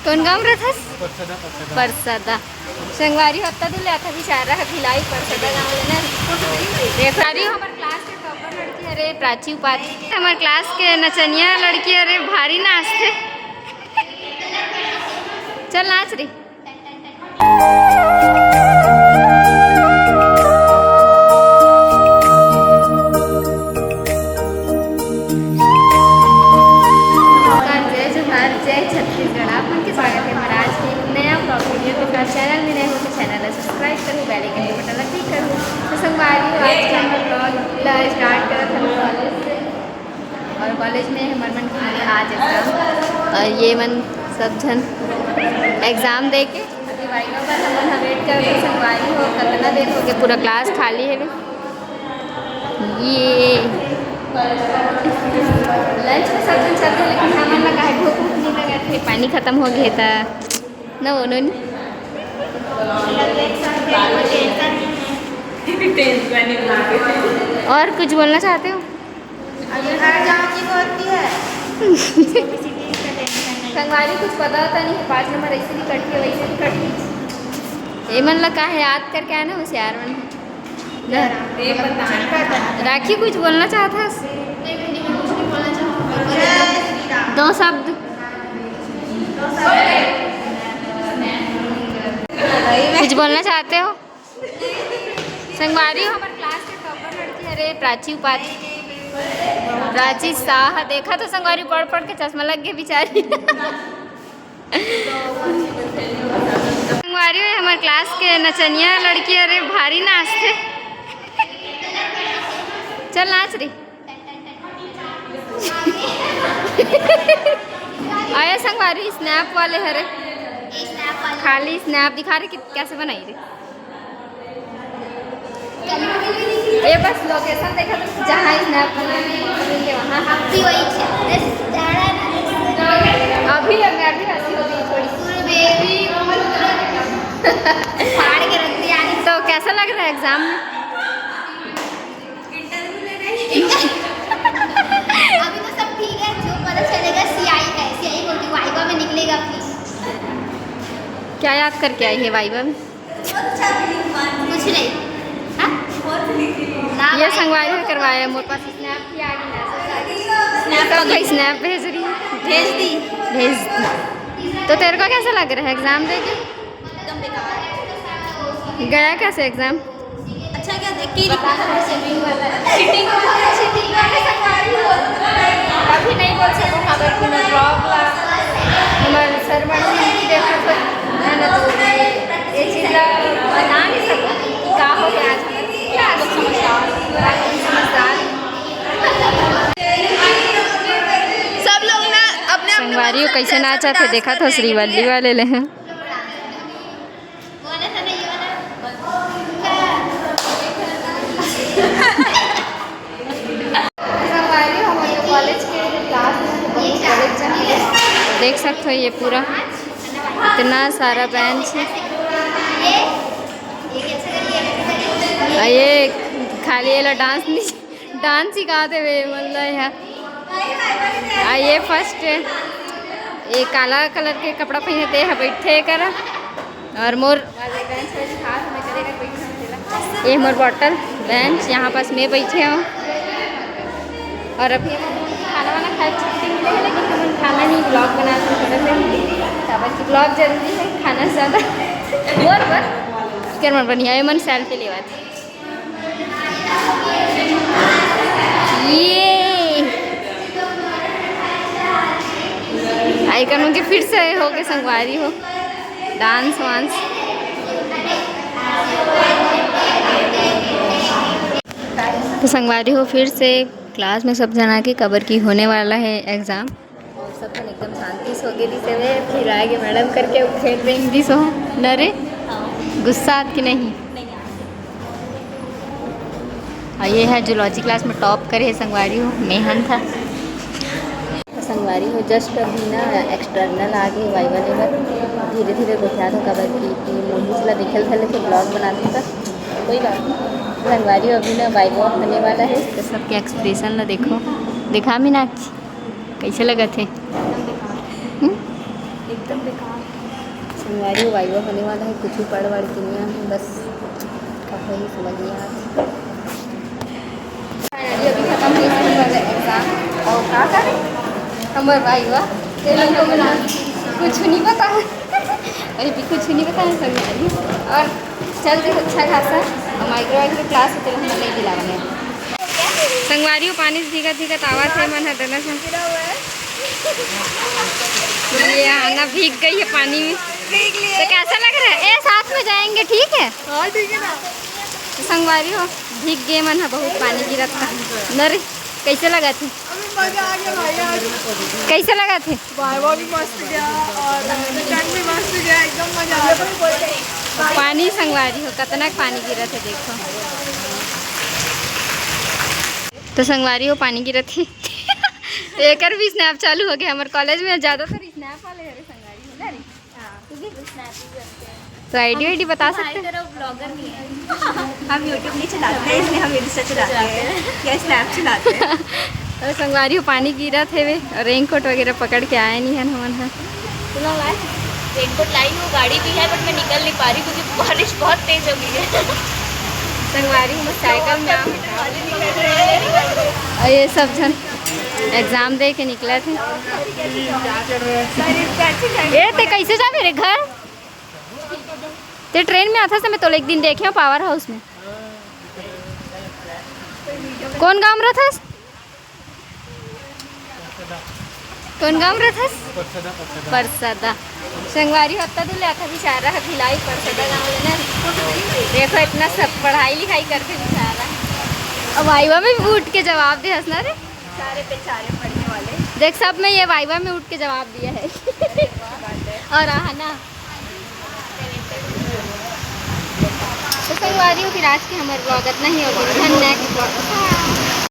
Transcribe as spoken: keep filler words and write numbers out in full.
कौन गाँव रथस? परसदा। संगवारी हफ्ता दू ले आता बेचारा ह भिलाई परसदा गाँव ले ना। देखो, अरे हमर क्लास के टॉपर लड़की, अरे प्राची उपाध्याय, हमर क्लास के नचनिया लड़की, अरे भारी नाचथे। चल नाच रे। नमस्कार, जय जोहार, जय छत्तीसगढ़। आप मन के स्वागत है हमारे आज के एक नया vlog video के साथ। Channel में नए हो तो channel ला subscribe करो, bell icon के button ला click करो। तो संगवारी हो, आज के हमर vlog ला start करत हन कॉलेज से। और कॉलेज में हमर मन के आज exam, और ये मन सब झन exam दे के अभी viva बर हमन ह wait करत हन। संगवारी हो, कतना देर हो गया, पूरा क्लास खाली है। ये lunch में सब झन चलते, लेकिन हमन ला काहे भूख भूख नहीं लगत है, पानी खत्म हो गया था ना, उन्होंने। और कुछ बोलना चाहते हो? अभी हर जगह की होती है। संगवारी कुछ पता होता नहीं है, पाँच नंबर ऐसे भी कटती है, वैसे भी कटती है। ये मन ला काहे याद करके आए ना होशियार मन। ना। राखी कुछ बोलना चाहता है? दो शब्द। कुछ बोलना चाहते हो? संगवारी हो, हमर क्लास के टॉपर लड़की, अरे प्राची उपाध्याय, प्राची शाह। देखा तो संगवारी, पढ़ पढ़ के चश्मा लग गए बेचारी। संगवारी हो, हमर क्लास के नचनिया लड़की, अरे भारी नाचथे। चल नाच रे। अरे संगवारी, snap वाले हरे, खाली snap दिखा रहे कि कैसे बनाई रे। ये बस location देखा तो जहाँ snap बनाने के वहाँ। अभी वही छे, बस जा रहा है ना। अभी मैं अभी हंसी हो गई थोड़ी। पूरे baby फाड़ के रख दिया। तो कैसा लग रहा है exam में? अभी तो सब ठीक है, जो पता चलेगा सियाही है, सियाही बोलती हूँ, viva में निकलेगा फिर। क्या याद करके आई है viva में? कुछ नहीं। हाँ? ना ये भाई। संगवारी में करवाया, मोर पास snap भी आ गई ना। Snap तो कहीं snap भेज रही है। भेज दी। भेज दी। तो तेरे को कैसा लग रहा है exam दे के? एकदम बेकार। गया कैसे exam? अच्छा क्या देख के ही लिखना था, cheating वाला। Cheating वाला, cheating वाला। अभी नहीं बोल सकूँ, काबर कि मैं vlog ला, हमारे सर मैडम भी देखा था, है ना, तो ये, ये चीज़ ला बता नहीं सकूँ कि का हो गया आज। क्या लोग समझदार, बाकी समझदार। सब लोग ना अपने अपने संगवारी हो कैसे नाचा थे, देखा था श्रीवल्ली वाले ले हैं। देख सकते हो ये पूरा इतना सारा bench है। ये खाली ये ला dance नहीं, dance सिखाते हुए मतलब यहाँ। आ ये first है, ये काला colour के कपड़ा पहने ते है, बैठे करा। और मोर ये मोर bottle bench, यहाँ पास मैं बैठे हूँ। और अभी हम खाना वाना खाए छुट्टी मिले है, लेकिन हम खाना नहीं vlog बना सकते, काबर कि vlog जरूरी है खाना से ज़्यादा। मोर बर कर मन बढ़िया है, मन selfie लेवा थे। ये आइकन के फिर से हो के संगवारी हो dance वांस। तो संगवारी हो फिर से class में सब जना के, काबर की होने वाला है exam। और सब जन एकदम शांति से हो गए रिहिस हवे, फिर आगे मैडम करके फेर रेंग दिस हो न रे। गुस्सा आत कि नहीं? और ये है zoology class में top करे है संगवारी हो, मेहन था। तो संगवारी हो just अभी ना external आ गए viva ले बर, धीरे धीरे गोठियात हो, काबर कि मोहित ला देखे ल धर लेथे vlog बनाथे त कोई बात नहीं। संगवारी हो अभी ना viva होने वाला है, तो सबके expression ला देखो, देखा मीनाक्षी। कैसे लगत हे? एकदम बेकार। हम्म? एकदम बेकार। संगवारी, viva होने वाला है, कुछ भी पढ़ वढ़ के नहीं आए हैं, बस का होही समझ नहीं आ रहा। Finally अभी खतम होइस हमर exam। अउ का करे? हमर viva। ये लोग को ना कुछ नहीं पता है। अरे भी कुछ नहीं पता है संगवारी। अउ चल दे अच्छा खासा। अउ micro micro class होते हम नहीं दिलावन है। संगवारी हो, पानी से भीगत भीगत आवत है मन ह दना सा। ये आना भीग गई है पानी में। तो कैसा लग रहा है? ए, साथ में जाएंगे, ठीक है? हाँ, ठीक है ना। तो संगवारी हो, भीग गए मन ह बहुत पानी गिरत था। न रे, कैसे लगा थे? अभी मजा आ गया भाई आज। कैसे लगा थे? viva भी मस्त गया और return भी मस्त गया, एकदम मजा आ गया। पानी संगवारी हो, कतना पानी गिरत है देखो। तो संगवारी हो, पानी गिरत है। एकर भी snap चालू हो गया। हमर college में ज्यादातर snap वाले हरे संगवारी हो ना रे। हाँ, तू भी? तो आईडी वाईडी बता सकते हैं? तरह vlogger नहीं है। हम YouTube नहीं चलाते हैं, इसलिए हम Insta चलाते हैं या Snap चलाते हैं। तो संगवारी हो, पानी गिरत हेवे और raincoat वगैरह पकड़ के आए नहीं हन हमन ह। रेनकोट लाई हूँ, गाड़ी भी है, but मैं निकल नहीं पा रही क्योंकि बारिश बहुत तेज हो गई है। संगवारी हो, मैं साइकिल में आ। और ये सब झन exam दे के निकला थे। ए, ते कैसे जा मेरे घर? ते train में आथस, मैं तोला एक दिन देखे हूँ power house में। कौन गांव में रहथस? कौन गांव में रहथस? परसदा। संगवारी हो, अत्ता दूर ले आथा बेचारा ह भिलाई परसदा गांव ले ना। देखो, इतना सब पढ़ाई लिखाई करके बेचारा। अब viva में भी उठ के जवाब दे हंसना रे। सारे बेचारे पढ़ने वाले। देख, सब में ये viva में उठ के जवाब दिया है। और आहा ना। तो संगवारी हो, फिर आज के हमर vlog इतना ही होगी। Next vlog।